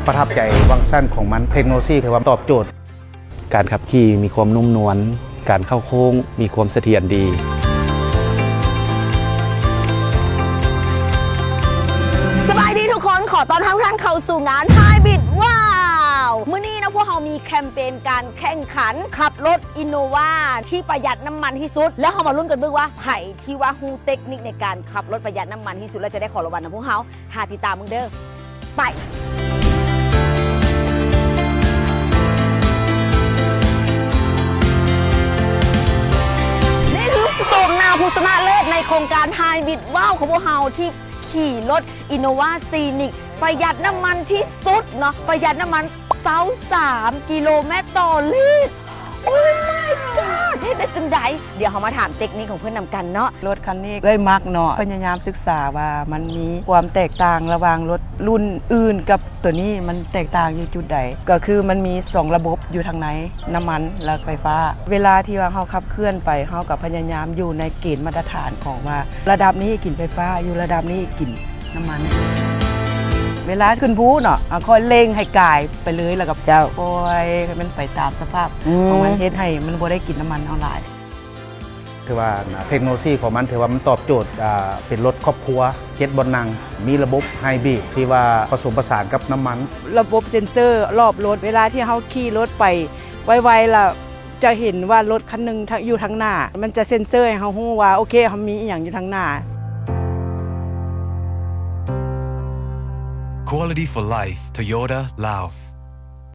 ປະທັບໃຈຟັງຊັນຂອງມັນ, ເທັກໂນໂລຊີຖືວ່າຕອບໂຈດ. ການຂັບຂີ່ມີຄວາມນຸ້ມນວນ, ການເຂົ້າໂຄ້ງມີຄວາມສະຖຽນດີ. ສະບາຍດີທຸກຄົນ, ຂໍຕ້ອນຮັບທ່ານເຂົ້າສູ່ງານ Hybrid Wow. ມື້ນີ້ເນາະ ພວກເຮົາມີແຄມເປນການແຂ່ງຂັນຂັບລົດ Innova ທີ່ປະຢັດນ້ຳມັນທີ່ສຸດ, ແລ້ວເຮົາມາລຸ້ນກັນເບິ່ງວ່າໃຜທີ່ວ່າຮູ້ເຕັກນິກໃນການຂັບລົດປະຢັດນ້ຳມັນທີ່ສຸດ ແລ້ວຈະໄດ້ຂອງລາງວັນນຳພວກເຮົາ. ຖ້າຕິດຕາມເບິ່ງເດີ້. ໄປ. ນີ້ຄືໂສມໜ້າຜູ້ຊະນະເລີດໃນໂຄງການ Hybrid Wow ຂອງພວກເຮົາ ທີ່ຂີ່ລົດ Innova Scenic ປະຢັດນ້ຳມັນທີ່ສຸດເນາະ, ປະຢັດນ້ຳມັນຊາວສາມກິໂລແມັດຕໍ່ລິດ. Oh my god ເຮັດໄດ້ຈັ່ງໃດ? ດຽວເຮົາມາຖາມເຕັກນິກຂອງເພິ່ນນຳກັນເນາະ. ລົດຄັນນີ້ເອື້ອຍມັກເນາະ, ພະຍາຍາມສຶກສາວ່າມັນມີຄວາມແຕກຕ່າງລະຫວ່າງລົດລຸ້ນອື່ນກັບໂຕນີ້, ມັນແຕກຕ່າງຢູ່ຈຸດໃດ? ກໍຄືມັນມີສອງລະບົບຢູ່ທາງໃນ, ນ້ຳມັນ ແລະ ໄຟຟ້າ. ເວລາທີ່ວ່າເຮົາຂັບເຄື່ອນໄປ, ເຮົາກໍພະຍາຍາມຢູ່ໃນເກນມາດຕະຖານຂອງວ່າ ລະດັບນີ້ກິນໄຟຟ້າ, ຢູ່ລະດັບນີ້ກິນ ນ້ຳມັນ. ເວລາຂຶ້ນພູເນາະ ເຮົາຄ່ອຍເລັ່ງໃຫ້ກາຍໄປເລີຍ, ແລ້ວກໍ ເຈົ້າ ປ່ອຍໃຫ້ມັນໄປຕາມສະພາບ ອືມ ຂອງມັນ, ເຮັດໃຫ້ມັນບໍ່ໄດ້ກິນນ້ຳມັນເຮົາຫຼາຍ. ຖືວ່າເທັກໂນໂລຊີຂອງມັນ ຖືວ່າມັນຕອບໂຈດ, ອ່າ, ເປັນລົດຄອບຄົວ ເຈັດບ່ອນນັ່ງ, ມີລະບົບໄຮບຣິດທີ່ວ່າປະສົມປະສານກັບນ້ຳມັນ. ລະບົບເຊັນເຊີລອບລົດ, ເວລາທີ່ເຮົາຂີ່ລົດໄປໄວໆ ລະ ຈະເຫັນວ່າລົດຄັນໜຶ່ງທາງ ຢູ່ທາງໜ້າ, ມັນຈະເຊັນເຊີໃຫ້ເຮົາຮູ້ວ່າ ໂອເຄ ເຮົາມີອີ່ຫຍັງຢູ່ທາງໜ້າ. Quality for life, Toyota Laos.